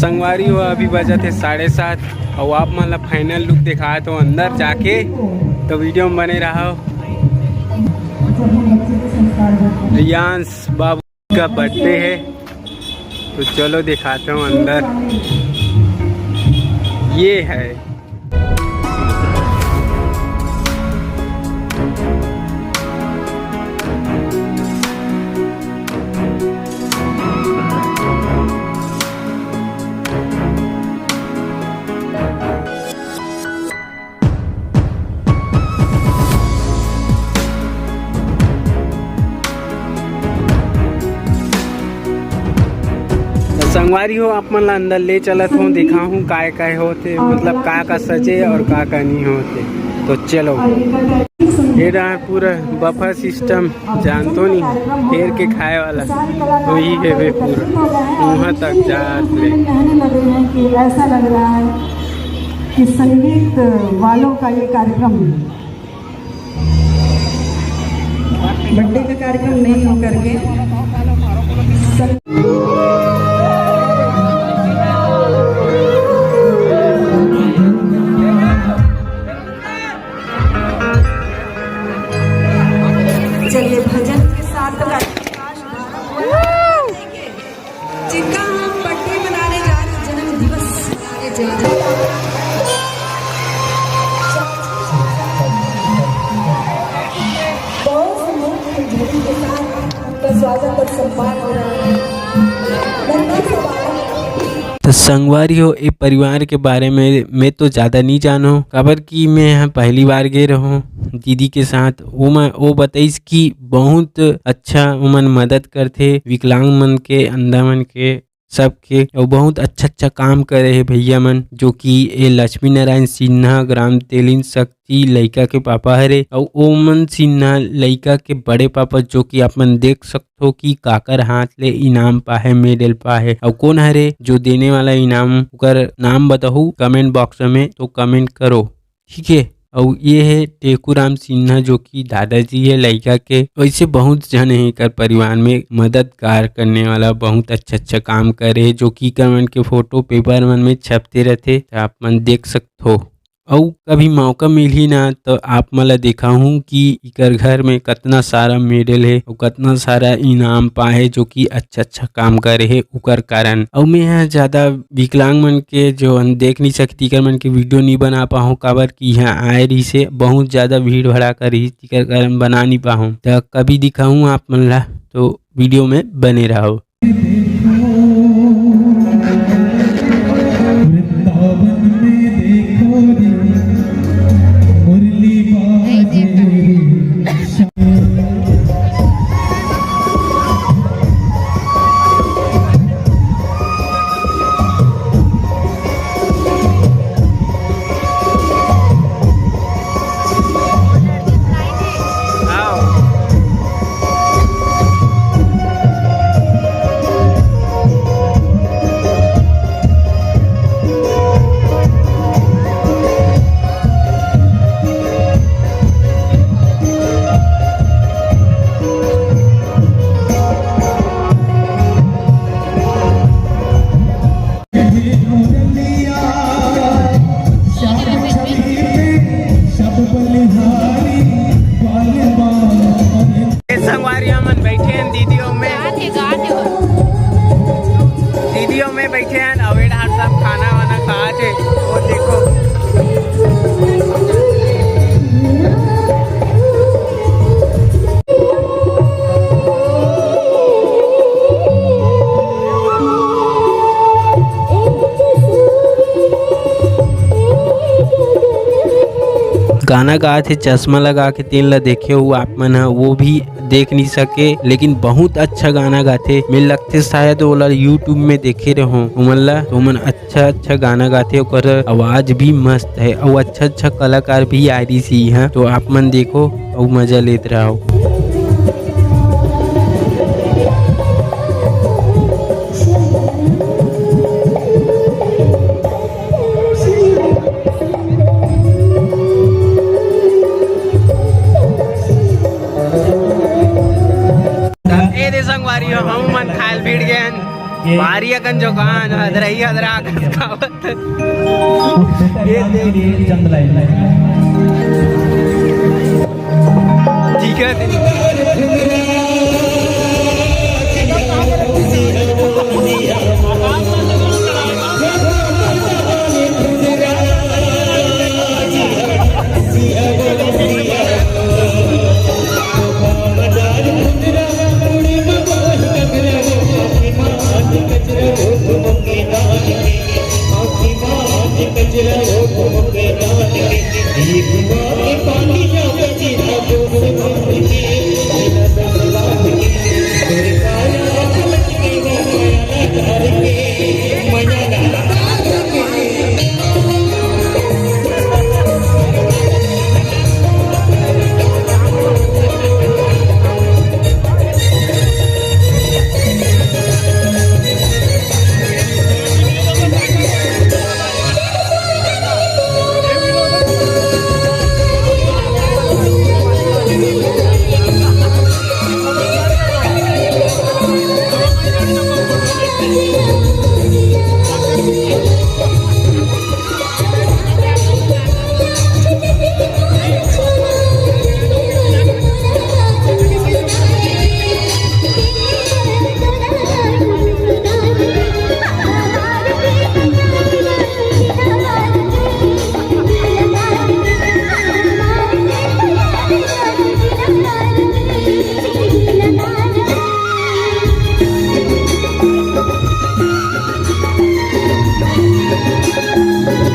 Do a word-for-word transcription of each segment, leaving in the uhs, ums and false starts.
संगवारी हो, अभी बजत हे साढ़े सात, अउ आप मन ला final look दिखात हो अंदर जाके, तो video में बने रहो। रियांश बाबू का birthday है, तो चलो दिखाता हूँ अंदर। ये है। तो संगवारी हो, आप मन ला अंदर ले चलत हूँ, दिखाहूँ काय काय होथे, मतलब का का सजे और का का नहीं होथे। तो चलो, ये रहा पूरा buffet system, जानतो नहीं, हेर के खाए वाला वही है वे पूरा, वहाँ तक जात ले। कहने लगे हैं कि ऐसा लग रहा है कि संगीत वालों का ये कार्यक्रम, बर्थडे का कार्यक्रम नहीं हो करके सं- चलिए, भजन के साथ तो कार्यक्रम आज प्रारंभ हुआ। जिनका हम बर्थडे मनाने जा रहे हैं, जन्म दिवस मनाने जा रहे हैं। बहुत सुंदर फुलझड़ी के साथ उनका स्वागत और सम्मान हो रहा है। नन्ना सा बालक तो संगवारी हो, ए परिवार के बारे में मैं तो ज्यादा नहीं जानो, काबर कि मैं यहाँ पहली बार गए रहूँ दीदी के साथ। वो मैं, वो बताइस कि बहुत अच्छा ओमन मदद करथे विकलांग मन के, अंधा मन के, सबके, अउ बहुत अच्छा अच्छा काम करे हे भैया मन, जो कि ए लक्ष्मी नारायण सिन्हा, ग्राम तेलिन शक्ति लइका के पापा हरे, अउ ओमन सिन्हा लइका के बड़े पापा, जो कि आप मन देख सकथो कि काकर हाथ ले इनाम पाहे, मेडल पाहे, अउ कोन हरे जो देने वाला इनाम, ओकर नाम बताहू comment box में, तो comment करो। ठीक है, अउ ये है टेकूराम सिन्हा, जो कि दादाजी है लइका के। वैसे बहुत जन है एकर परिवार में मददगार करने वाला, बहुत अच्छा अच्छा काम करे, जो कि एकर मन के फोटो पेपर मन में छपते रहथे, त आप मन देख सकथो। अउ कभी मौका मिलही ना, तो आप मन ला दिखाहूँ कि एकर घर में कतना सारा मेडल है अउ कतना सारा इनाम पाए, जो कि अच्छा अच्छा काम करे है ओकर कारण। अउ मैं ह ज्यादा विकलांग मन के जो देख नहीं सकती, एकर मन के वीडियो नहीं बना पाहूँ, काबर कि यहाँ आए रही से बहुत ज्यादा भीड़ भड़ाका रही, तेकर कारण बना नहीं पाहूँ। त कभी दिखाहूँ आप मन ला, तो वीडियो में बने रहो। वृंदावन में देखो रे, मुरली बाजे रे। ए संगवारी मन बैठे हैं दीदियों में, गात हे, गात हे। दीदियों में बैठे हैं, अउ ए डाहर सब खाना वाना खात हे। वो देखो। गाना गात हे चश्मा लगा के, तेन ला देखे हो आप मन ह, वो भी देख नहीं सके, लेकिन बहुत अच्छा गाना गाथे। मैं लगथे शायद ओला YouTube में देखे रहो ओमन ला, तो ओमन अच्छा अच्छा गाना गाथे, ओकर आवाज भी मस्त है, अउ अच्छा अच्छा कलाकार भी आ रही सी है, तो आप मन देखो अउ मजा लेत रहो। ए दे संगवारी हो, हम मन खायल भिड़ गए हन। भारी अकन जो कहा ना, हदरा ही हदरा अकन खावत। ये देख। चंद लाइन। ठीक है।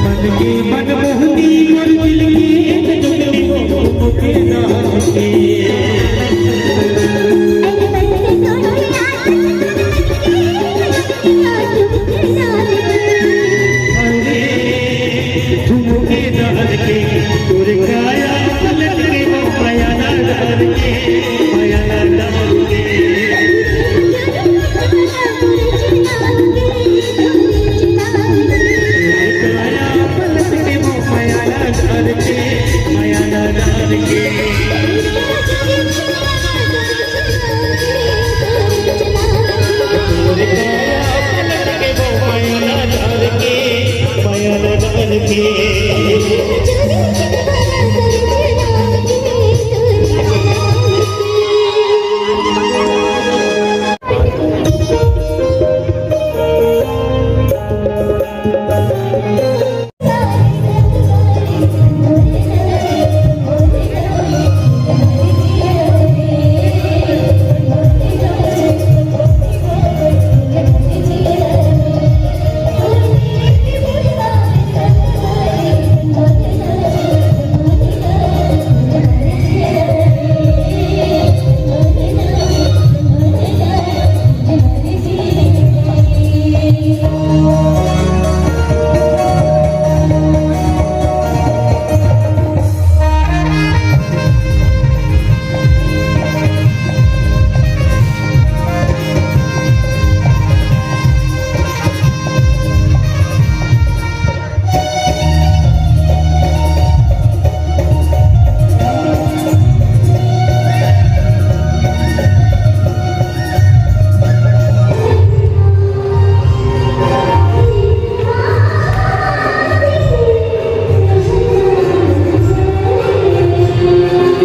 मन के मनमोहनी मोर दिल के एक टुकड़ी को के नाम के। अरे, ठुमके डाल के, तोर काया पलट के, वो माया ना डाल के, माया ना डाल के।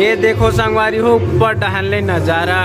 ये देखो संगवारी हो, ऊपर डहन ले नजारा।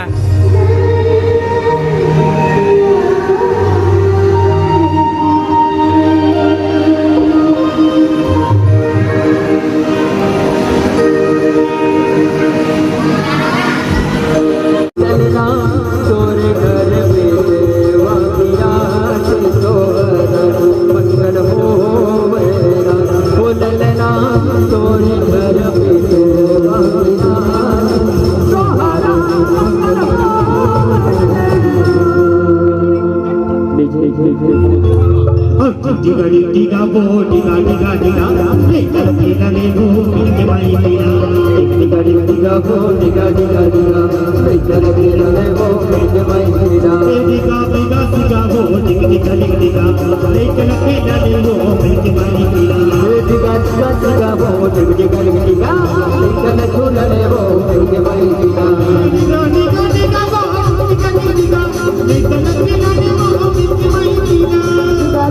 टिगा टिगा वो टिगा टिगा टिगा, ले चल के लगे वो मिल के माई टिगा। टिगा टिगा वो टिगा टिगा टिगा, ले चल के लगे वो मिल के माई टिगा। टिगा टिगा टिगा वो टिगा टिगा टिगा, ले चल के लगे वो मिल के माई टिगा। टिगा टिगा टिगा वो टिगा टिगा टिगा, ले चल के लगे वो मिल के माई टिगा। टिगा टिगा टिगा वो टिगा टिगा टिगा, ले चल के लगे वो मिल के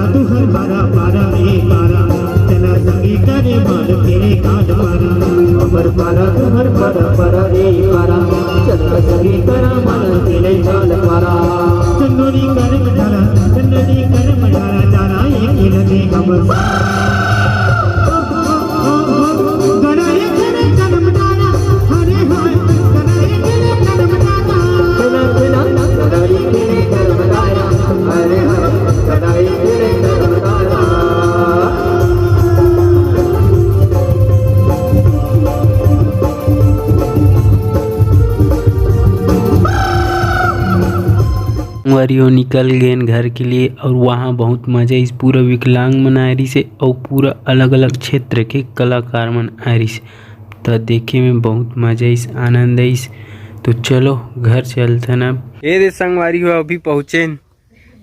पारा, तुहर पारा, पारा रे पारा, चला संगी करे माल तेरे काल पारा। हमर पारा, तुहर पारा, पारा रे पारा, चला संगी करा माल तेरे काल पारा। चंदोरी करम डारा, चंदोरी करम डारा, डारा एक लगे हमर। संगवारी हो निकल गेन घर के लिए और वहाँ बहुत मजा आइस। पूरा विकलांग मन आए रहिस हे और पूरा अलग-अलग क्षेत्र के कलाकार मन आए रहिस हे। त देखे में बहुत मजा आइस, आनंद आइस। तो चलो घर चलथन अब। ए दे संगवारी हो, अभी पहुँचेन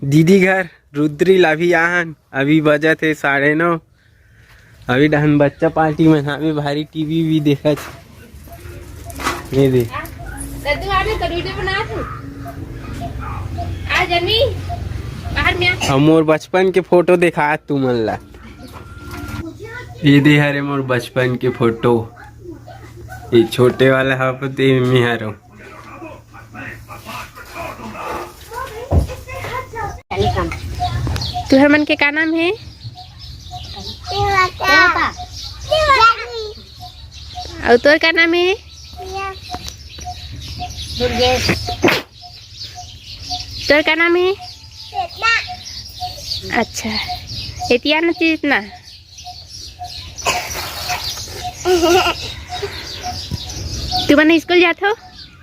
दीदी घर, रुद्री ला भी आहन। अभी बजत हे साढ़े नौ। अभी डहन बच्चा पार्टी मनावे, भारी टीवी भी देखत। ये दे। दद्दू, आ ना, तो वीडियो बना तू। आ जन्मी, बाहर में आ। अब मोर बचपन के फोटो देखा तू मन ला। ये दे हरे मोर बचपन के फोटो। ये छोटे वाला हा, ते मैं हरो। तुहर मन के का नाम हे? अउ तोर का नाम हे? तोर का नाम हे? अच्छा, एतिया न चेतना। तुमन स्कूल जाथो?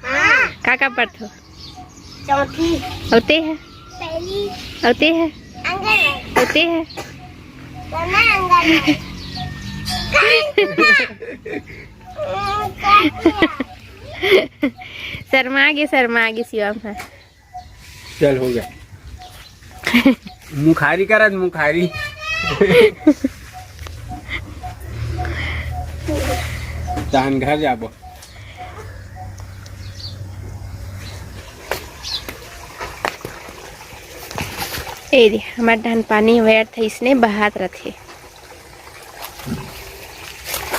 हाँ। का का पढ़थो? चौथी। अउ ते ह? पहली। अउ ते ह? आंगनबाड़ी। अउ ते ह? कोना आंगनबाड़ी। शर्मा गे, शर्मा गे शिवम ह। चल, हो गया। मुखारी करत, मुखारी। तहन घर जाबो। ए दे, हमर डहन पानी व्यर्थ अइसने बहात रथे।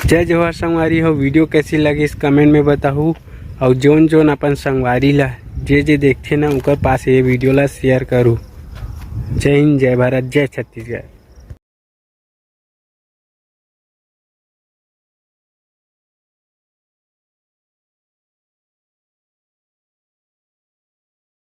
जय जोहार संगवारी हो, वीडियो कैसी लगिस कमेंट में बताहू, अउ जोन जोन अपन संगवारी ला जे जे देखथे ना, ओकर पास ये वीडियो ला शेयर करू। जय हिंद, जय भारत, जय छत्तीसगढ़।